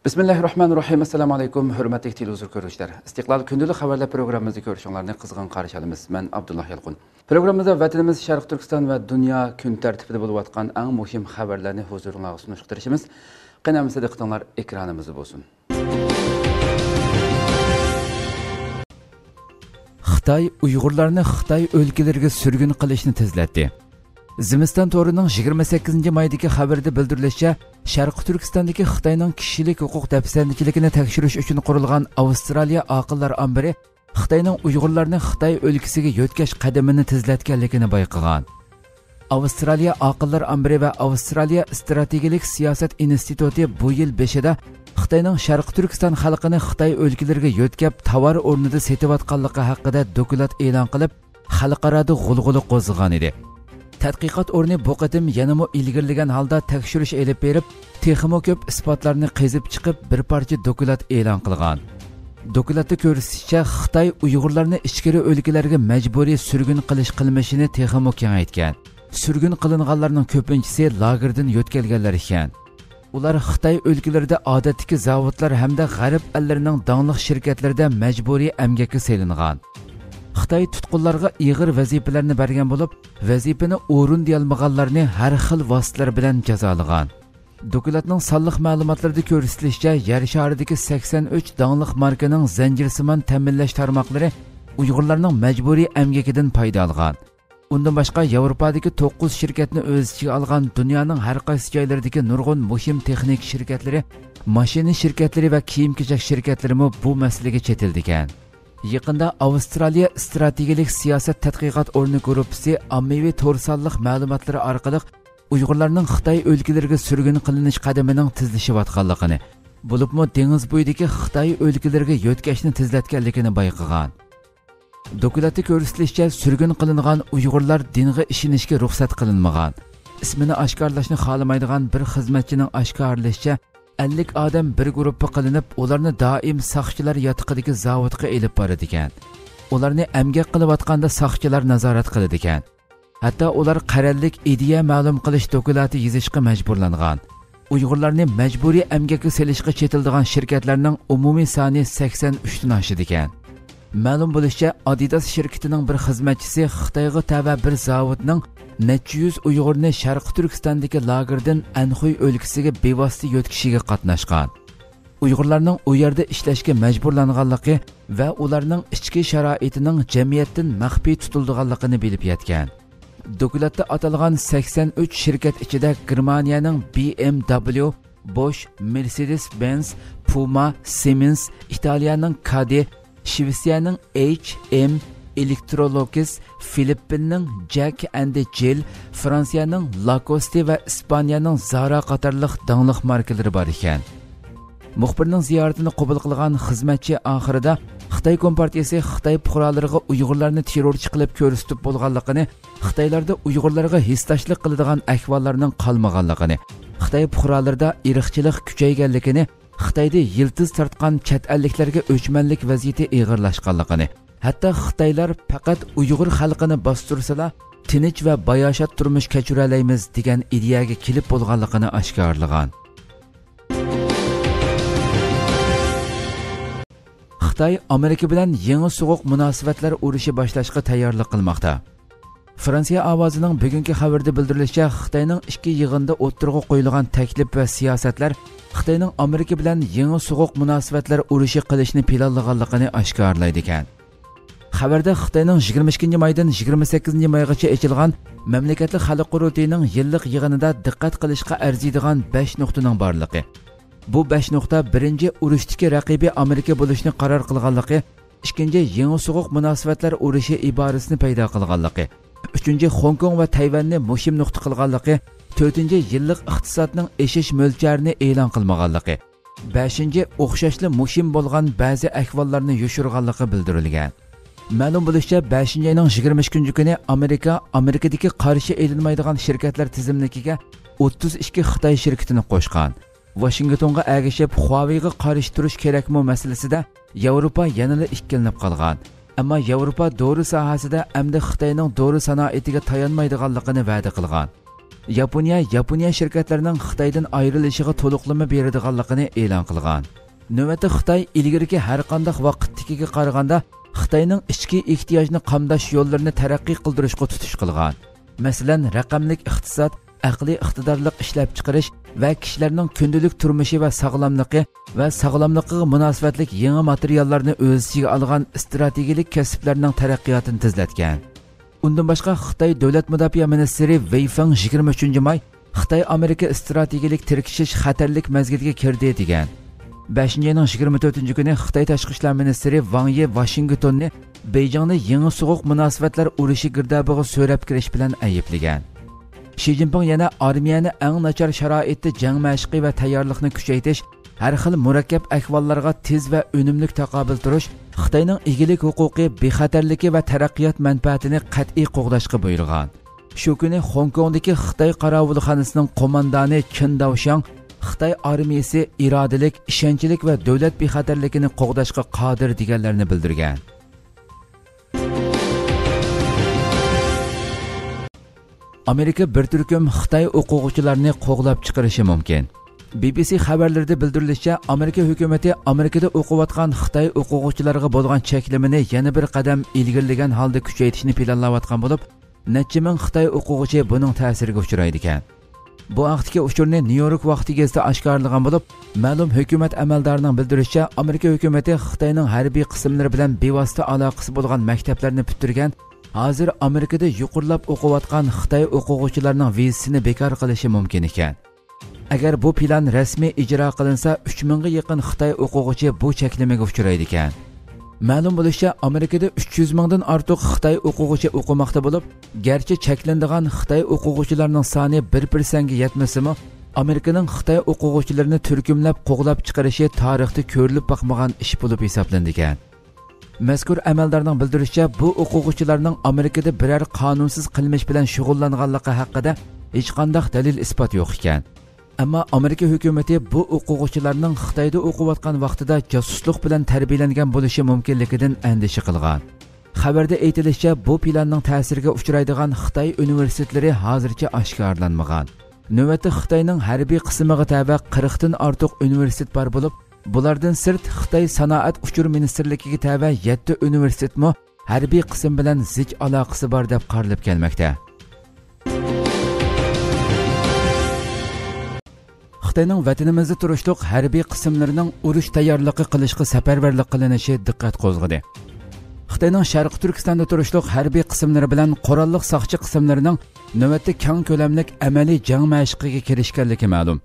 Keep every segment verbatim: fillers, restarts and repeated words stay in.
بىسمىللاھىررەھمانىررەھىم. ئەسسالامۇ ئەلەيكۇم، ھۆرمەتلىك تېلېۋىزور كۆرۈشلەر. ئىستىقلال كۈندىلىك خەۋەرلەر پروگراممىمىزدا كۆرۈشۈڭلارنى قىزغىن قارشى ئالىمىز. مەن ئابدۇللا يالقۇن. پروگراممىمىزدا ۋەتىنىمىز شەرقىي تۈركىستان ۋە دۇنيا كۈن تەرتىپىدە بولۇۋاتقان ئەڭ مۇھىم خەۋەرلەرنى ھۇزۇرۇڭلارغا سۇنۇشقا تىرىشىمىز. قېنى ئەمىسە دىققىتىڭلار ئېكرانىمىزدا بولسۇن. خىتاي ئۇيغۇرلارنى خىتاي ئۆلكىلىرىگە سۈرگۈن قىلىشنى تېزلەتتى. زىمىستان تورىنىڭ يىگىرمە سەككىزىنچى مايدىكى خەۋىرىدە بىلدۈرۈلۈشىچە، شەرقىي تۈركىستاندىكى خىتاينىڭ كىشىلىك ھوقۇق دەپسەندىچىلىكىنى تەكشۈرۈش ئۈچۈن قۇرۇلغان ئاۋسترالىيە ئاقىللار ئامبىرى خىتاينىڭ ئۇيغۇرلارنى خىتاي ئۆلكىسىگە يۆتكەش قەدىمىنى تېزلەتكەنلىكىنى بايقىغان. ئاۋسترالىيە ئاقىللار ئامبىرى ۋە ئاۋسترالىيە ئىستراتېگىيەلىك سىياسەت ئىنستىتۇتى بۇ يىل بېشىدا خىتاينىڭ شەرقىي تۈركىستان خەلقىنى خىتاي ئۆلكىلىرىگە يۆتكەپ، تاۋار ئورنىدا سېتىۋاتقانلىقى ھەققىدە دوكلات ئېلان قىلىپ، خەلقئارادا غۇلغۇلا قوزغىغان ئىدى. تەتقىقات ئورنى بۇ قېتىم يەنىمۇ ئىلگىرىلىگەن ھالدا تەكشۈرۈش ئېلىپ بېرىپ، تېخىمۇ كۆپ ئىسپاتلارنى قېزىپ چىقىپ، بىر پارچە دوكلات ئېلان قىلغان. دوكلاتتا كۆرسىتىشىچە، خىتاي ئۇيغۇرلارنى ئىچكىرى ئۆلكىلەرگە مەجبۇرىي سۈرگۈن قىلىش قىلمىشىنى تېخىمۇ كېڭەيتكەن. سۈرگۈن قىلىنغانلارنىڭ كۆپىنچىسى لاگېردىن يۆتكەلگەنلەر ئىكەن. ئۇلار خىتاي ئۆلكىلىرىدە ئادەتتىكى زاۋۇتلار ھەمدە غەرب ئەللىرىنىڭ داڭلىق شىركەتلىرىدە مەجبۇرىي ئەمگەككە سېلىنغان. خىتاي تۇتقۇنلارغا ئېغىر ۋەزىپىلەرنى بەرگەن بولۇپ، ۋەزىپىنى ئورۇندىيالمىغانلارنى ھەر خىل ۋاسىتىلەر بىلەن جازالىغان. دوكلاتنىڭ سانلىق مەلۇماتلىرىدا كۆرسىتىلىشىچە، يەر شارىدىكى سەكسەن ئۈچ داڭلىق ماركىنىڭ زەنجىرسىمان تەمىنلەش تارماقلىرى ئۇيغۇرلارنىڭ مەجبۇرىي ئەمگىكىدىن پايدا ئالغان. ئۇندىن باشقا، ياۋروپادىكى توققۇز شىركەتنى ئۆز ئىچىگە ئالغان دۇنيانىڭ ھەر قايسى جايلىرىدىكى نۇرغۇن مۇھىم تېخنىكا شىركەتلىرى، ماشىنا شىركەتلىرى ۋە كىيىم-كېچەك شىركەتلىرىمۇ بۇ مەسىلىگە چېتىلىدىكەن. يېقىندا ئاۋسترالىيە ئىستراتېگىيەلىك سىياسەت تەتقىقات ئورنى گۇرۇپپىسى ئاممىۋى تور سانلىق مەلۇماتلىرى ئارقىلىق ئۇيغۇرلارنىڭ خىتاي ئۆلكىلىرىگە سۈرگۈن قىلىنىش قەدىمىنىڭ تېزلىشىۋاتقانلىقىنى، بولۇپمۇ دېڭىز بويىدىكى خىتاي ئۆلكىلىرىگە يۆتكەشنى تېزلەتكەنلىكىنى بايقىغان. دوكلاتتا كۆرسىتىلىشىچە، سۈرگۈن قىلىنغان ئۇيغۇرلار دىنغا ئىشىنىشكە رۇخسەت قىلىنمىغان. ئىسمىنى ئاشكارىلاشنى خالىمايدىغان بىر خىزمەتچىنىڭ ئاشكارىلىشىچە، ئەللىك ئادەم بىر گۇرۇپپا قىلىنىپ، ئۇلارنى دائىم ساقچىلار ياتىقىدىكى زاۋۇتقا ئېلىپ بارىدىكەن. ئۇلارنى ئەمگەك قىلىۋاتقاندا ساقچىلار نازارەت قىلىدىكەن. ھەتتا ئۇلار قەرەللىك ئىدىيە مەلۇم قىلىش دوكلاتى يېزىشقا مەجبۇرلانغان. ئۇيغۇرلارنى مەجبۇرىي ئەمگەككە سېلىشقا چېتىلىدىغان شىركەتلەرنىڭ ئومۇمىي سانى سەكسەن ئۈچتىن ئاشىدىكەن. مەلۇم بولۇشىچە، ئادىداس شىركىتىنىڭ بىر خىزمەتچىسى خىتايغا تەۋە بىر زاۋۇتنىڭ نەچچە يۈز ئۇيغۇرنى شەرقىي تۈركىستاندىكى لاگېردىن ئەنخۇي ئۆلكىسىگە بىۋاسىتە يۆتكىشىگە قاتناشقان. ئۇيغۇرلارنىڭ ئۇ يەردە ئىشلەشكە مەجبۇرلانغانلىقى ۋە ئۇلارنىڭ ئىچكى شارائىتىنىڭ جەمئىيەتتىن مەخپىي تۇتۇلىدىغانلىقىنى بىلىپ يەتكەن. دوكلاتتا ئاتالغان سەكسەن ئۈچ شىركەت ئىچىدە گېرمانىيەنىڭ بى ئېم دابليۇ، بوش، مېرسېدېس بېنز، پۇما، سىمېنس، ئىتالىيەنىڭ كادې، شىۋېتسىيەنىڭ ئېيچ ئېم، ئېلېكترولوكس، فىلىپپىننىڭ جەك ئەند جىل، فرانسىيەنىڭ لاكوستى ۋە ئىسپانىيەنىڭ زارا قاتارلىق داڭلىق ماركىلىرى بار ئىكەن. مۇخبىرنىڭ زىيارىتىنى قوبۇل قىلغان خىزمەتچى ئاخىرىدا خىتاي كومپارتىيىسى خىتاي پۇقرالىرىغا ئۇيغۇرلارنى تېررورچى قىلىپ كۆرسىتىپ بولغانلىقىنى، خىتايلاردا ئۇيغۇرلارغا ھېسداشلىق قىلىدىغان ئەھۋاللارنىڭ قالمىغانلىقىنى، خىتاي پۇقرالىرىدا ئىرقچىلىق كۈچەيگەنلىكىنى، خىتايدا يىلتىز تارتقان چەت ئەللىكلەرگە ئۆچمەنلىك ۋەزىيىتى ئېغىرلاشقانلىقىنى، ھەتتا خىتايلار پەقەت ئۇيغۇر خەلقىنى باستۇرسىلا، تىنچ ۋە باياشات تۇرمۇش كەچۈرەلەيمىز دېگەن ئىدىيەگە كېلىپ بولغانلىقىنى ئاشكارىلىغان. خىتاي ئامېرىكا بىلەن يېڭى سوغۇق مۇناسىۋەتلەر ئۇرۇشى باشلاشقا تەييارلىق قىلماقتا. فرانسىيە ئاۋازىنىڭ بۈگۈنكى خەۋىرىدە بىلدۈرۈلۈشىچە، خىتاينىڭ ئىككى يىغىندا ئوتتۇرىغا قويۇلغان تەكلىپ ۋە سىياسەتلەر خىتاينىڭ ئامېرىكا بىلەن يېڭى سوغۇق مۇناسىۋەتلەر ئۇرۇشى قىلىشنى پىلانلىغانلىقىنى ئاشكارىلايدىكەن. خەۋەردە خىتاينىڭ يىگىرمە ئىككىنچى مايدىن يىگىرمە سەككىزىنچى مايغىچە ئېچىلغان مەملىكەتلىك خەلق قۇرۇلتىيىنىڭ يىللىق يىغىنىدا دىققەت قىلىشقا ئەرزىيدىغان بەش نۇقتىنىڭ بارلىقى. بۇ بەش نۇقتا، بىرىنچى، ئۇرۇشتىكى رەقىبى ئامېرىكا بولۇشنى قارار قىلغانلىقى، ئىككىنچى، يېڭى سوغۇق مۇناسىۋەتلەر ئۇرۇشى ئىبارىسىنى پەيدا قىلغانلىقى، ئۈچىنچى، خوڭكوڭ ۋە تەيۋەننى مۇھىم نۇقتا قىلغانلىقى، تۆتىنچى، يىللىق ئىقتىسادنىڭ ئېشىش مۆلچەرىنى ئېلان قىلمىغانلىقى، بەشىنچى، ئوخشاشلا مۇھىم بولغان بەزى ئەھۋاللارنى يوشۇرغانلىقى بىلدۈرۈلگەن. مەلۇم بولۇشىچە، بەشىنچى ئاينىڭ يىگىرمە ئىككىنچى كۈنى ئامېرىكا ئامېرىكىدىكى قارشى ئېلىنمايدىغان شىركەتلەر تىزىملىكىگە ئوتتۇز ئىككى خىتاي شىركىتىنى قوشقان. ۋاشىنگتونغا ئەگىشىپ، خۇاۋېيغا قارشى تۇرۇش كېرەكمۇ مەسىلىسىدە ياۋروپا يەنىلا ئىككىلىنىپ قالغان. ئەمما ياۋروپا دورا ساھەسىدە ئەمدى خىتاينىڭ دورا سانائىتىگە تايانمايدىغانلىقىنى ۋەدە قىلغان. ياپونىيە ياپونىيە شىركەتلىرىنىڭ خىتايدىن ئايرىلىشىغا تولۇقلىما بېرىدىغانلىقىنى ئېلان قىلغان. نۆۋەتتە خىتاي ئىلگىرىكى ھەر قانداق ۋاقىتتىكىگە قارىغاندا خىتاينىڭ ئىچكى ئېھتىياجنى قامداش يوللىرىنى تەرەققىي قىلدۇرۇشقا تۇتۇش قىلغان. مەسىلەن، رەقەملىك ئىقتىساد، ئەقلىي ئىقتىدارلىق ئىشلەپچىقىرىش ۋە كىشىلەرنىڭ كۈندىلىك تۇرمۇشى ۋە ساغلاملىقى ۋە ساغلاملىقىغا مۇناسىۋەتلىك يېڭى ماتېرىياللارنى ئۆز ئىچىگە ئالغان ئىستراتېگىيەلىك كەسىپلەرنىڭ تەرەققىياتىنى تېزلەتكەن. ئۇندىن باشقا، خىتاي دۆلەت مۇداپىئە مىنىستىرى ۋېي فېڭ يىگىرمە ئۈچىنچى ماي خىتاي ئامېرىكا ئىستراتېگىيەلىك تىركىشىش خەتەرلىك مەزگىلىگە كىردى دېگەن. بەشىنچى ئاينىڭ يىگىرمە تۆتىنچى كۈنى خىتاي تاشقى ئىشلار مىنىستىرى ۋاڭ يى ۋاشىنگتوننى بېيجىڭدا يېڭى سوغۇق مۇناسىۋەتلەر ئۇرۇشى گىردابىغا سۆرەپ كىرىش بىلەن ئەيىبلىگەن. شى جىنپىڭ يەنە ئارمىيەنى ئەڭ ناچار شارائىتتا جەڭ مەشقى ۋە تەييارلىقنى كۈچەيتىش، ھەر خىل مۇرەككەپ ئەھۋاللارغا تېز ۋە ئۈنۈملۈك تاقابىل تۇرۇش، خىتاينىڭ ئىگىلىك ھوقۇقى، بىخەتەرلىكى ۋە تەرەققىيات مەنپەئەتىنى قەتئىي قوغداشقا بۇيرۇغان. شۇ كۈنى خوڭكوڭدىكى خىتاي قاراۋۇلخانىسىنىڭ قوماندانى چېن داۋشياڭ خىتاي ئارمىيىسى ئىرادىلىك، ئىشەنچلىك ۋە دۆلەت بىخەتەرلىكىنى قوغداشقا قادىر دېگەنلەرنى بىلدۈرگەن. ئامېرىكا بىر تۈركۈم خىتاي ئوقۇغۇچىلارنى قوغلاپ چىقىرىشى مۇمكىن. بى بى سى خەۋەرلىرىدە بىلدۈرۈلۈشىچە، ئامېرىكا ھۆكۈمىتى ئامېرىكىدا ئوقۇۋاتقان خىتاي ئوقۇغۇچىلارغا بولغان چەكلىمىنى يەنە بىر قەدەم ئىلگىرىلىگەن ھالدا كۈچەيتىشنى پىلانلاۋاتقان بولۇپ، نەچچە مىڭ خىتاي ئوقۇغۇچى بۇنىڭ تەسىرىگە ئۇچرايدىكەن. بۇ ھەقتىكى ئۇچۇرنى نيۇ يورك ۋاقتى گېزىتى ئاشكارىلىغان بولۇپ، مەلۇم ھۆكۈمەت ئەمەلدارىنىڭ بىلدۈرۈشىچە، ئامېرىكا ھۆكۈمىتى خىتاينىڭ ھەربىي قىسىملىرى بىلەن بىۋاسىتە ئالاقىسى بولغان مەكتەپلەرنى پۈتتۈرگەن، ھازىر ئامېرىكىدا يۇقىرىلاپ ئوقۇۋاتقان خىتاي ئوقۇغۇچىلارنىڭ ۋىزىسىنى بىكار قىلىشى مۇمكىن ئىكەن. ئەگەر بۇ پىلان رەسمىي ئىجرا قىلىنسا، ئۈچ مىڭغا يېقىن خىتاي ئوقۇغۇچى بۇ چەكلىمىگە ئۇچرايدىكەن. مەلۇم بولۇشىچە، ئامېرىكىدا ئۈچ يۈز مىڭدىن ئارتۇق خىتاي ئوقۇغۇچى ئوقۇماقتا بولۇپ، گەرچە چەكلىنىدىغان خىتاي ئوقۇغۇچىلارنىڭ سانى بىر پىرسەنتكە يەتمىسىمۇ، ئامېرىكىنىڭ خىتاي ئوقۇغۇچىلىرىنى تۈركۈملەپ قوغلاپ چىقىرىشى تارىختا كۆرۈلۈپ باقمىغان ئىش بولۇپ ھېسابلىنىدىكەن. مەزكۇر ئەمەلدارنىڭ بىلدۈرۈشىچە، بۇ ئوقۇغۇچىلارنىڭ ئامېرىكىدا بىرەر قانۇنسىز قىلمىش بىلەن شۇغۇللانغانلىقى ھەققىدە ھېچقانداق دەلىل-ئىسپات يوق ئىكەن. ئەمما ئامېرىكا ھۆكۈمىتى بۇ ئوقۇغۇچىلارنىڭ خىتايدا ئوقۇۋاتقان ۋاقتىدا جاسۇسلۇق بىلەن تەربىيەلەنگەن بولۇشى مۇمكىنلىكىدىن ئەندىشە قىلغان. خەۋەردە ئېيتىلىشىچە، بۇ پىلاننىڭ تەسىرىگە ئۇچرايدىغان خىتاي ئۇنىۋېرسىتېتلىرى ھازىرچە ئاشكارىلانمىغان. نۆۋەتتە خىتاينىڭ ھەربىي قىسمىغا تەۋە قىرىقتىن ئارتۇق ئۇنىۋېرسىتېت بار بولۇپ، بۇلاردىن سىرت خىتاي سانائەت ئۇچۇر مىنىستىرلىكىگە تەۋە يەتتە ئۇنىۋېرسىتېتمۇ ھەربىي قىسىم بىلەن زىچ ئالاقىسى بار دەپ قارىلىپ كەلمەكتە. خىتاينىڭ ۋەتىنىمىزدە تۇرۇشلۇق ھەربىي قىسىملىرىنىڭ ئۇرۇش تەييارلىقى قىلىشقا سەپەرۋەرلىك قىلىنىشى دىققەت قوزغىدى. خىتاينىڭ شەرقىي تۈركىستاندا تۇرۇشلۇق ھەربىي قىسىملىرى بىلەن قوراللىق ساقچى قىسىملىرىنىڭ نۆۋەتتە كەڭ كۆلەملىك ئەمەلىي جەڭ مەشىقىگە كىرىشكەنلىكى مەلۇم.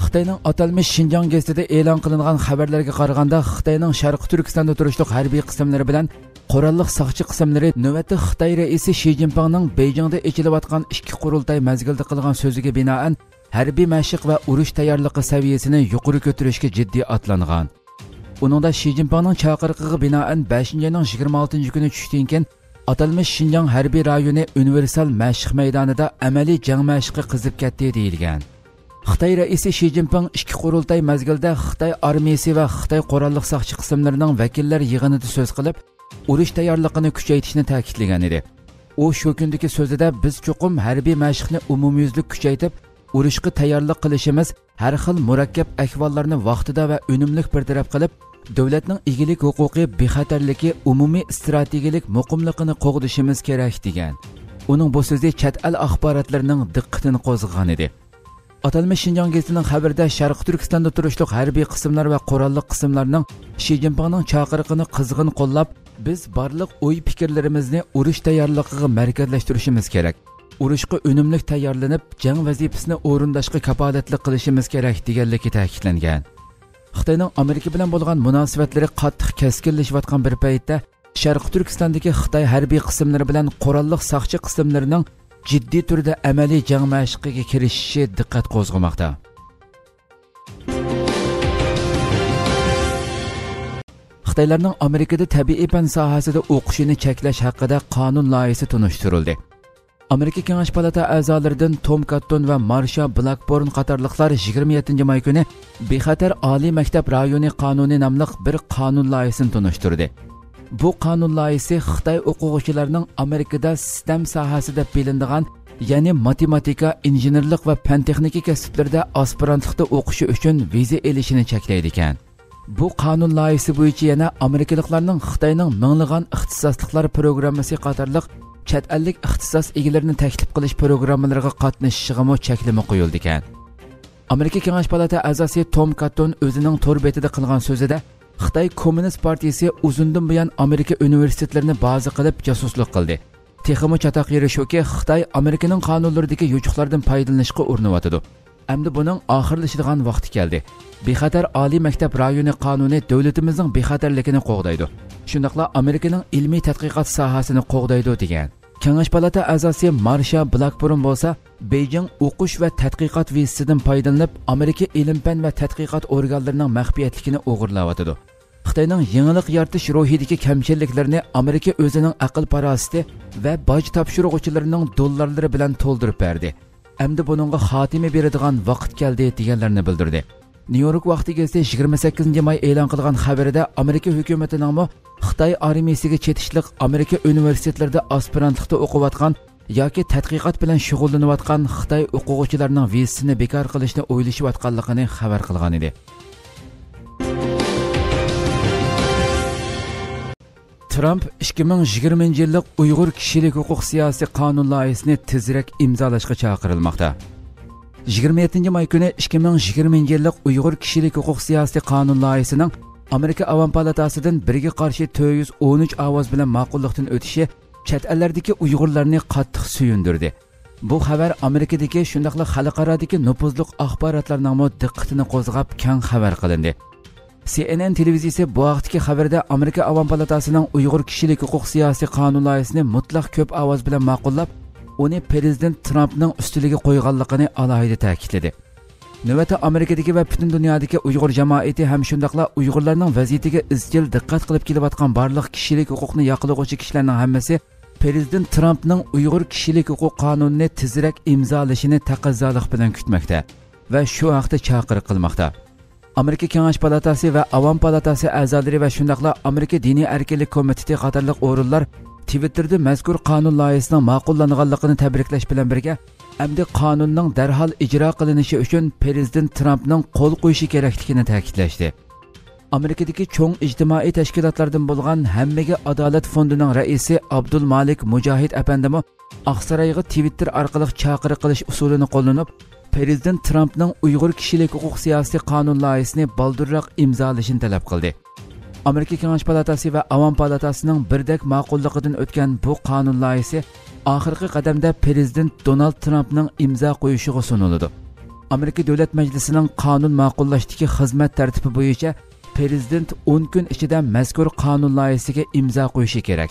خىتاينىڭ ئاتالمىش شىنجاڭ گېزىتىدە ئېلان قىلىنغان خەۋەرلەرگە قارىغاندا، خىتاينىڭ شەرقىي تۈركىستاندا تۇرۇشلۇق ھەربىي قىسىملىرى بىلەن قوراللىق ساقچى قىسىملىرى نۆۋەتتە خىتاي رەئىسى شى جىنپىڭنىڭ بېيجىڭدا ئېچىلىۋاتقان ئىككى قۇرۇلتاي مەزگىلىدە قىلغان سۆزىگە بىنائەن، ھەربىي مەشىق ۋە ئۇرۇش تەييارلىقى سەۋىيەسىنى يۇقىرى كۆتۈرۈشكە جىددىي ئاتلانغان. ئۇنىڭدا شى جىنپىڭنىڭ چاقىرىقىغا بىنائەن، بەشىنچى ئاينىڭ يىگىرمە ئالتىنچى كۈنى چۈشتىن كېيىن ئاتالمىش شىنجاڭ ھەربىي رايونى ئۇنىۋېرسال مەشىق مەيدانىدا ئەمەلىي جەڭ مەشىقى قىزىپ كەتتى دېيىلگەن. خىتاي رەئىسى شى جىنپىڭ ئىككى قۇرۇلتاي مەزگىلىدە خىتاي ئارمىيىسى ۋە خىتاي قوراللىق ساقچى قىسىملىرىنىڭ ۋەكىللەر يىغىنىدا سۆز قىلىپ، ئۇرۇش تەييارلىقىنى كۈچەيتىشنى تەكىتلىگەن ئىدى. ئۇ شۇ كۈندىكى سۆزىدە، بىز چوقۇم ھەربىي مەشىقنى ئومۇميۈزلۈك كۈچەيتىپ، ئۇرۇشقا تەييارلىق قىلىشىمىز، ھەر خىل مۇرەككەپ ئەھۋاللارنى ۋاقتىدا ۋە ئۈنۈملۈك بىر تەرەپ قىلىپ، دۆلەتنىڭ ئىگىلىك ھوقۇقى، بىخەتەرلىكى، ئومۇمىي ئىستراتېگىيەلىك مۇقىملىقىنى قوغدىشىمىز كېرەك، دېگەن. ئۇنىڭ بۇ سۆزى چەت ئەل ئاخباراتلىرىنىڭ دىققىتىنى قوزغىغان ئىدى. ئاتالمىش شىنجاڭ گېزىتىنىڭ خەۋىرىدە، شەرقىي تۈركىستاندا تۇرۇشلۇق ھەربىي قىسىملار ۋە قوراللىق قىسىملارنىڭ شى جىنپىڭنىڭ چاقىرىقىنى قىزغىن قوللاپ، بىز بارلىق ئوي پىكىرلىرىمىزنى ئۇرۇش تەييارلىقىغا مەركەزلەشتۈرۈشىمىز كېرەك. ئۇرۇشقا ئۈنۈملۈك تەييارلىنىپ، جەڭ ۋەزىپىسىنى ئورۇنداشقا كاپالەتلىك قىلىشىمىز كېرەك، دېگەنلىكى تەكىتلەنگەن. خىتاينىڭ ئامېرىكا بىلەن بولغان مۇناسىۋەتلىرى قاتتىق كەسكىنلىشىۋاتقان بىر پەيتتە، شەرقىي تۈركىستاندىكى خىتاي ھەربىي قىسىملىرى بىلەن قوراللىق ساقچى قىسىملىرىنىڭ جىددىي تۈردە ئەمەلىي جەڭ مەشىقىگە كىرىشىشى دىققەت قوزغىماقتا. خىتايلارنىڭ ئامېرىكىدا تەبىئىي پەن ساھەسىدە ئوقۇشىنى چەكلەش ھەققىدە قانۇن لايىھىسى تونۇشتۇرۇلدى. ئامېرىكا كېڭەش پالاتا ئەزالىرىدىن توم كاتتون ۋە مارشا بلاكبورن قاتارلىقلار يىگىرمە يەتتىنچى ماي كۈنى بىخەتەر ئالىي مەكتەپ رايونى قانۇنى ناملىق بىر قانۇن لايىھىسىنى تونۇشتۇردى. بۇ قانۇن لايىھىسى خىتاي ئوقۇغۇچىلارنىڭ ئامېرىكىدا ستەم ساھەسى دەپ بىلىنىدىغان يەنى ماتېماتىكا، ئىنژېنېرلىق ۋە پەن تېخنىكا كەسىپلىرىدە ئاسپىرانتلىقتا ئوقۇشى ئۈچۈن ۋىزا ئېلىشىنى چەكلەيدىكەن. بۇ قانۇن لايىھىسى بويىچە يەنە ئامېرىكىلىقلارنىڭ خىتاينىڭ مىڭلىغان ئىختىساسلىقلار پروگراممىسى قاتارلىق چەت ئەللىك ئىختىساس ئىگىلىرىنى تەكلىپ قىلىش پروگراممىلىرىغا قاتنىشىشىغىمۇ چەكلىمە قويۇلىدىكەن. ئامېرىكا كېڭەش پالاتا ئەزاسى توم كاتتون ئۆزىنىڭ تور بېتىدە قىلغان سۆزىدە، خىتاي كوممۇنىست پارتىيىسى ئۇزۇندىن بۇيان ئامېرىكا ئۇنىۋېرسىتېتلىرىنى بازا قىلىپ جاسۇسلۇق قىلدى. تېخىمۇ چاتاق يېرى شۇكى، خىتاي ئامېرىكىنىڭ قانۇنلىرىدىكى يوچۇقلاردىن پايدىلىنىشقا ئۇرۇنۇۋاتىدۇ. ئەمدى بۇنىڭ ئاخىرلىشىدىغان ۋاقتى كەلدى. بىخەتەر ئالىي مەكتەپ رايونى قانۇنى دۆلىتىمىزنىڭ بىخەتەرلىكىنى قوغدايدۇ. شۇنداقلا ئامېرىكىنىڭ ئىلمىي تەتقىقات ساھەسىنى قوغدايدۇ، دېگەن. كېڭەش پالاتا ئەزاسى مارشا بلاكبۇرن بولسا، بېيجىڭ ئوقۇش ۋە تەتقىقات ۋىزىسىدىن پايدىلىنىپ، ئامېرىكا ئىلىم-پەن ۋە تەتقىقات ئورگانلىرىنىڭ مەخپىيەتلىكىنى ئوغرىلاۋاتىدۇ. خىتاينىڭ يېڭىلىق يارىتىش روھىدىكى كەمچىلىكلىرىنى ئامېرىكا ئۆزىنىڭ ئەقىل-پاراسىتى ۋە باج تاپشۇرغۇچىلىرىنىڭ دوللارلىرى بىلەن تولدۇرۇپ بەردى. ئەمدى بۇنىڭغا خاتىمە بېرىدىغان ۋاقىت كەلدى، دېگەنلەرنى بىلدۈردى. نيۇ يورك ۋاقتى گېزىتى يىگىرمە سەككىزىنچى ماي ئېلان قىلغان خەۋىرىدە ئامېرىكا ھۆكۈمىتىنىڭمۇ خىتاي ئارمىيىسىگە چېتىشلىق ئامېرىكا ئۇنىۋېرسىتېتلىرىدا ئاسپىرانتلىقتا ئوقۇۋاتقان ياكى تەتقىقات بىلەن شۇغۇللىنىۋاتقان خىتاي ئوقۇغۇچىلارنىڭ ۋىزىسىنى بىكار قىلىشنى ئويلىشىۋاتقانلىقىنى خەۋەر قىلغانىدى. ترامپ ئىككى مىڭ يىگىرمىنچى يىللىق ئۇيغۇر كىشىلىك ھوقۇق سىياسىي قانۇن لايىھىسىنى تېزرەك ئىمزالاشقا چاقىرىلماقتا. يىگىرمە يەتتىنچى ماي كۈنى ئىككى مىڭ يىگىرمىنچى يىللىق ئۇيغۇر كىشىلىك ھوقۇق سىياسىي قانۇن لايىھىسىنىڭ ئامېرىكا ئاۋام پالاتاسىدىن بىرگە قارشى تۆت يۈز ئون ئۈچ ئاۋاز بىلەن ماقۇللۇقتىن ئۆتۈشى چەت ئەللەردىكى ئۇيغۇرلارنى قاتتىق سۆيۈندۈردى. بۇ خەۋەر ئامېرىكىدىكى، شۇنداقلا خەلقئارادىكى نوپۇزلۇق ئاخباراتلارنىڭمۇ دىققىتىنى قوزغاپ، كەڭ خەۋەر قىلىندى. سى ئېن ئېن تېلېۋىزىيىسى بۇ ھەقتىكى خەۋىرىدە ئامېرىكا ئاۋام پالاتاسىنىڭ ئۇيغۇر كىشىلىك ھوقۇق سىياسىي قانۇن لايىھىسىنى مۇتلەق كۆپ ئاۋاز بىلەن ماقۇللاپ، ئۇنى پىرېزىدېنت ترامپنىڭ ئۈستىلىگە قويغانلىقىنى ئالاھىدە تەكىتلىدى. نۆۋەتتە ئامېرىكىدىكى ۋە پۈتۈن دۇنيادىكى ئۇيغۇر جامائىتى ھەم شۇنداقلا ئۇيغۇرلارنىڭ ۋەزىيىتىگە ئىزچىل دىققەت قىلىپ كېلىۋاتقان بارلىق كىشىلىك ھوقۇقنى ياقلىغۇچى كىشىلەرنىڭ ھەممىسى پىرېزىدېنت ترامپنىڭ ئۇيغۇر كىشىلىك ھوقۇق قانۇنىنى تېزرەك ئىمزالىشىنى تەقەززالىق بىلەن كۈتمەكتە ۋە شۇ ھەقتە چاقىرىق قىلماقتا. ئامېرىكا كېڭەش پالاتاسى ۋە ئاۋام پالاتاسى ئەزالىرى ۋە شۇنداقلا ئامېرىكا دىنىي ئەركىنلىك كومىتېتى قاتارلىق ئورۇنلار تىۋىتتېردا مەزكۇر قانۇن لايىھىسىنىڭ ماقۇللانغانلىقىنى تەبرىكلەش بىلەن بىرگە، ئەمدى قانۇننىڭ دەرھال ئىجرا قىلىنىشى ئۈچۈن پىرېزىدېنت ترامپنىڭ قول قويۇشى كېرەكلىكىنى تەكىتلەشتى. ئامېرىكىدىكى چوڭ ئىجتىمائىي تەشكىلاتلاردىن بولغان ھەممىگە ئادالەت فوندىنىڭ رەئىسى ئابدۇل مالىك مۇجاھىد ئەپەندىمۇ ئاقسارايغا تىۋىتتېر ئارقىلىق چاقىرىق قىلىش ئۇسۇلىنى قوللىنىپ، پىرېزىدېنت ترامپنىڭ ئۇيغۇر كىشىلىك ھوقۇق سىياسىي قانۇن لايىھىسىنى بالدۇرراق ئىمزالىشىنى تەلەپ قىلدى. ئامېرىكا كېڭەش پالاتاسى ۋە ئاۋام پالاتاسىنىڭ بىردەك ماقۇللۇقىدىن ئۆتكەن بۇ قانۇن لايىھىسى ئاخىرقى قەدەمدە پىرېزىدېنت دونالد ترامپنىڭ ئىمزا قويۇشىغا سۇنۇلىدۇ. ئامېرىكا دۆلەت مەجلىسىنىڭ قانۇن ماقۇللاشتىكى خىزمەت تەرتىپى بويىچە پىرېزىدېنت ئون كۈن ئىچىدە مەزكۇر قانۇن لايىھىسىگە ئىمزا قويۇشى كېرەك.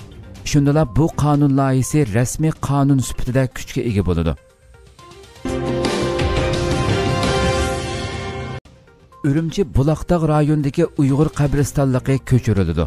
شۇندىلا بۇ قانۇن لايىھىسى رەسمىي قانۇن سۈپىتىدە كۈچكە ئىگە بولىدۇ. ئۈرۈمچى بۇلاقتاغ رايونىدىكى ئۇيغۇر قەبرىستانلىقى كۆچۈرۈلىدۇ.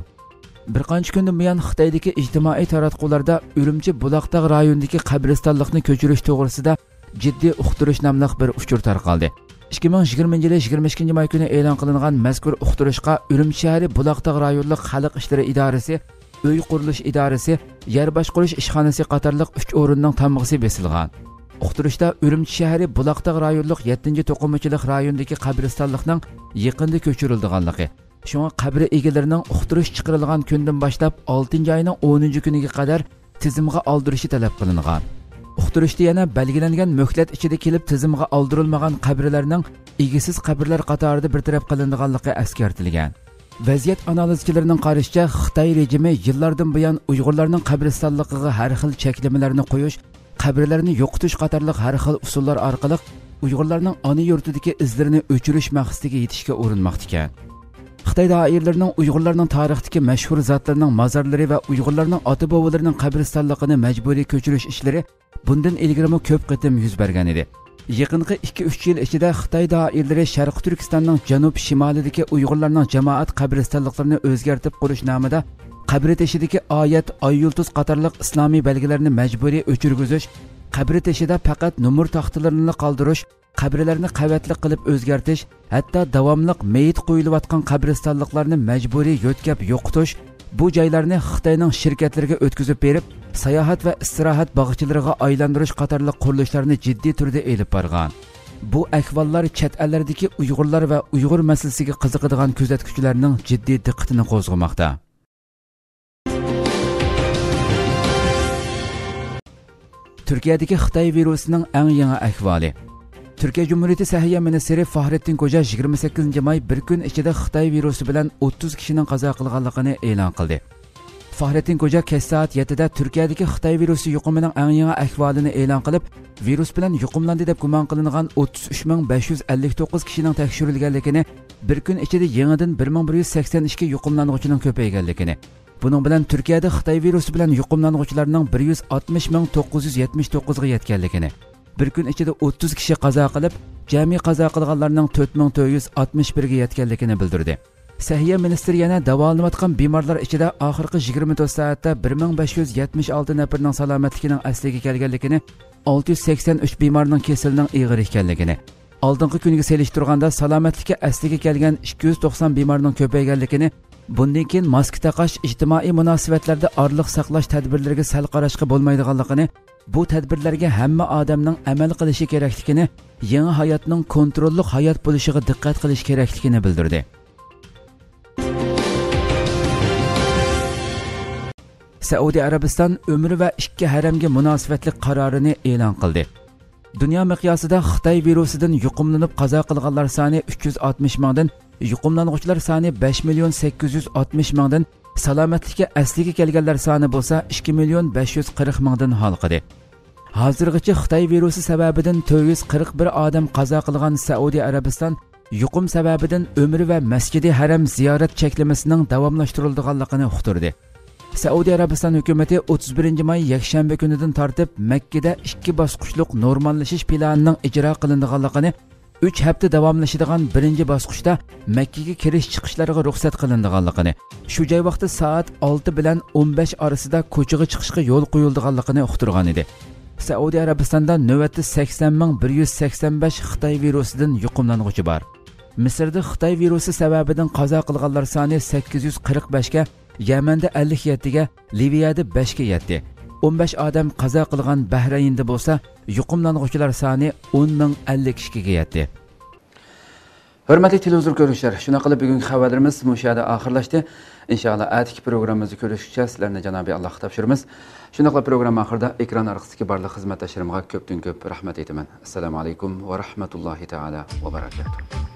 بىر قانچە كۈندىن بۇيان خىتايدىكى ئىجتىمائىي تاراتقۇلاردا ئۈرۈمچى بۇلاقتاغ رايونىدىكى قەبرىستانلىقنى كۆچۈرۈش توغرىسىدا جىددىي ئۇقتۇرۇش ناملىق بىر ئۇچۇر تارقالدى. ئىككى مىڭ يىگىرمىنچى يىلى يىگىرمە ئىككىنچى ماي كۈنى ئېلان قىلىنغان مەزكۇر ئۇقتۇرۇشقا ئۈرۈمچى شەھىرى بۇلاقتاغ رايونلۇق خەلق ئىشلىرى ئىدارىسى، ئۆي قۇرۇلۇش ئىدارىسى، يەر باشقۇرۇش ئىشخانىسى قاتارلىق ئۈچ ئورۇننىڭ تامغىسى بېسىلغان. ئۇقتۇرۇشتا ئۈرۈمچى شەھىرى بۇلاقتاغ رايونلۇق يەتتىنچى توقۇمىچىلىق رايونىدىكى قەبرىستانلىقنىڭ يېقىندا كۆچۈرۈلىدىغانلىقى، شۇڭا قەبرە ئىگىلىرىنىڭ ئۇقتۇرۇش چىقىرىلغان كۈندىن باشلاپ ئالتىنچى ئاينىڭ ئونىنچى كۈنىگە قەدەر تىزىمغا ئالدۇرۇشى تەلەپ قىلىنغان. ئۇقتۇرۇشتا يەنە بەلگىلەنگەن مۆھلەت ئىچىدە كېلىپ تىزىمغا ئالدۇرۇلمىغان قەبرىلەرنىڭ ئىگىسىز قەبرىلەر قاتارىدا بىر تەرەپ قىلىنىدىغانلىقى ئەسكەرتىلگەن. ۋەزىيەت ئانالىزچىلىرىنىڭ قارىشىچە، خىتاي رېجىمى يىللاردىن بۇيان ئۇيغۇرلارنىڭ قەبرىستانلىقىغا ھەر خىل چەكلىمىلەرنى قويۇش، قەبرىلەرنى يوقىتىش قاتارلىق ھەر خىل ئۇسۇللار ئارقىلىق ئۇيغۇرلارنىڭ ئانا يۇرتىدىكى ئىزلىرىنى ئۆچۈرۈش مەقسىتىگە يېتىشكە ئۇرۇنماقتىكەن. خىتاي دائىرىلىرىنىڭ ئۇيغۇرلارنىڭ تارىختىكى مەشھۇر زاتلىرىنىڭ مازارلىرى ۋە ئۇيغۇرلارنىڭ ئاتا-بوۋىلىرىنىڭ قەبرىستانلىقىنى مەجبۇرىي كۆچۈرۈش ئىشلىرى بۇندىن ئىلگىرىمۇ كۆپ قېتىم يۈز بەرگەن ئىدى. يېقىنقى ئىككى-ئۈچ يىل ئىچىدە خىتاي دائىرىلىرى شەرقىي تۈركىستاننىڭ جەنۇب شىمالىدىكى ئۇيغۇرلارنىڭ جامائەت قەبرىستانلىقلىرىنى ئۆزگەرتىپ قۇرۇش نامىدا قەبرە تېشىدىكى ئايەت، ئاي يۇلتۇز قاتارلىق ئىسلامىي بەلگىلەرنى مەجبۇرىي ئۆچۈرگۈزۈش، قەبرە تېشىدا پەقەت نومۇر تاختىلىرىنىلا قالدۇرۇش، قەبرىلەرنى قەۋەتلىك قىلىپ ئۆزگەرتىش، ھەتتا داۋاملىق مېيىت قويۇلۇۋاتقان قەبرىستانلىقلارنى مەجبۇرىي يۆتكەپ يوقىتىش، بۇ جايلارنى خىتاينىڭ شىركەتلىرىگە ئۆتكۈزۈپ بېرىپ، ساياھەت ۋە ئىستىراھەت باغچىلىرىغا ئايلاندۇرۇش قاتارلىق قۇرۇلۇشلارنى جىددىي تۈردە ئېلىپ بارغان. بۇ ئەھۋاللار چەت ئەللەردىكى ئۇيغۇرلار ۋە ئۇيغۇر مەسىلىسىگە قىزىقىدىغان كۆزەتكۈچىلەرنىڭ جىددىي دىققىتىنى قوزغىماقتا. تۈركىيەدىكى خىتاي ۋىرۇسىنىڭ ئەڭ يېڭى ئەھۋالى. تۈركىيە جۇمھۇرىيىتى سەھىيە مىنىستىرى فاھرېتتىن كوجا يىگىرمە سەككىزىنچى ماي بىر كۈن ئىچىدە خىتاي ۋىرۇسى بىلەن ئوتتۇز كىشىنىڭ قازا قىلغانلىقىنى ئېلان قىلدى. فاھرېتتىن كوجا كەچ سائەت يەتتىدە تۈركىيەدىكى خىتاي ۋىرۇسى يۇقۇمىنىڭ ئەڭ يېڭى ئەھۋالىنى ئېلان قىلىپ، ۋىرۇس بىلەن يۇقۇملاندى دەپ گۇمان قىلىنغان ئوتتۇز ئۈچ مىڭ بەش يۈز ئەللىك توققۇز كىشىنىڭ تەكشۈرۈلگەنلىكىنى، بىر كۈن ئىچىدە يېڭىدىن بىر مىڭ بىر يۈز سەكسەن ئىككى يۇقۇملانغۇچىنىڭ كۆپەيگەنلىكىنى، بۇنىڭ بىلەن تۈركىيەدە خىتاي ۋىرۇسى بىلەن يۇقۇملانغۇچىلارنىڭ بىر يۈز ئاتمىش مىڭ توققۇز يۈز يەتمىش توققۇزغا يەتكەنلىكىنى، بىر كۈن ئىچىدە ئوتتۇز كىشى قازا قىلىپ، جەمئىي قازا قىلغانلارنىڭ تۆت مىڭ تۆت يۈز ئاتمىش بىرگە يەتكەنلىكىنى بىلدۈردى. سەھىيە مىنىستىرى يەنە داۋالىنىۋاتقان بىمارلار ئىچىدە ئاخىرقى يىگىرمە تۆت سائەتتە بىر مىڭ بەش يۈز يەتمىش ئالتە نەپىرىنىڭ سالامەتلىكىنىڭ ئەسلىگە كەلگەنلىكىنى، ئالتە يۈز سەكسەن ئۈچ بىمارنىڭ كېسىلىنىڭ ئېغىر ئىكەنلىكىنى، ئالدىنقى كۈنگە سېلىشتۇرغاندا سالامەتلىكى ئەسلىگە كەلگەن ئىككى يۈز توقسان بىمارنىڭ كۆپەيگەنلىكىنى، بۇندىن كېيىن ماسكا تاقاش، ئىجتىمائىي مۇناسىۋەتلەردە ئارىلىق ساقلاش تەدبىرلىرىگە سەل قاراشقا بولمايدىغانلىقىنى، بۇ تەدبىرلەرگە ھەممە ئادەمنىڭ ئەمەل قىلىشى كېرەكلىكىنى، يېڭى ھاياتنىڭ كونتروللۇق ھايات بولۇشىغا دىققەت قىلىش كېرەكلىكىنى بىلدۈردى. سەئۇدى ئەرەبىستان ئۆمرە ۋە ئىككى ھەرەمگە مۇناسىۋەتلىك قارارىنى ئېلان قىلدى. دۇنيا مىقياسىدا خىتاي ۋىرۇسىدىن يۇقۇملىنىپ قازا قىلغانلار سانى ئۈچ يۈز ئاتمىش مىڭدىن، يۇقۇملانغۇچىلار سانى بەش مىليون سەككىز يۈز ئاتمىش مىڭدىن، سالامەتلىكى ئەسلىگە كەلگەنلەر سانى بولسا ئىككى مىليون بەش يۈز قىرىق مىڭدىن ھالقىدى. ھازىرغىچە خىتاي ۋىرۇسى سەۋەبىدىن تۆت يۈز قىرىق بىر ئادەم قازا قىلغان سەئۇدى ئەرەبىستان يۇقۇم سەۋەبىدىن ئۆمرە ۋە مەسجىدى ھەرەم زىيارەت چەكلىمىسىنىڭ داۋاملاشتۇرۇلىدىغانلىقىنى ئۇقتۇردى. سەئۇدى ئەرەبىستان ھۆكۈمىتى ئوتتۇز بىرىنچى ماي يەكشەنبە كۈنىدىن تارتىپ مەككىدە ئىككى باسقۇچلۇق نورماللىشىش پىلانىنىڭ ئىجرا قىلىنىدىغانلىقىنى، ئۈچ ھەپتە داۋاملىشىدىغان بىرىنچى باسقۇچتا مەككىگە كىرىش چىقىشلارغا رۇخسەت قىلىنىدىغانلىقىنى، شۇ جاي ۋاقتى سائەت ئالتە بىلەن ئون بەش ئارىسىدا كوچىغا چىقىشقا يول قويۇلىدىغانلىقىنى ئۇقتۇرغان ئىدى. سەئۇدى ئەرەبىستاندا نۆۋەتتە سەكسەن مىڭ بىر يۈز سەكسەن بەش خىتاي ۋىرۇسىدىن يۇقۇملانغۇچى بار. مىسىردا خىتاي ۋىرۇسى سەۋەبىدىن قازا قىلغانلار سانى سەككىز يۈز قىرىق بەشكە، يەمەندە ئەللىك يەتتىگە، لىۋىيەدە بەشكە يەتتى. ئون بەش ئادەم قازا قىلغان بەھرەيىندە بولسا يۇقۇملانغۇچىلار سانى ئون مىڭ ئەللىك ئىككىگە يەتتى. ھۆرمەتلىك تېلېۋىزور كۆرگۈچىلەر، شۇنداق قىلىپ بۈگۈنكى خەۋەرلىرىمىز مۇشۇ يەردە ئاخىرلاشتى. ئىنشائاللا، ئەتىكى پروگراممىمىزدا كۆرۈشكىچە سىلەرنى جانابى ئاللاغا تاپشۇرىمىز. شۇنداقلا پروگرامما ئاخىرىدا ئېكران ئارقىسىدىكى بارلىق خىزمەتداشلىرىمغا كۆپتىن كۆپ رەھمەت ئېيتىمەن. ئەسسالامۇ ئەلەيكۇم ۋە رەھمەتۇللاھى تائالا ۋە بەرەكاتۇھ.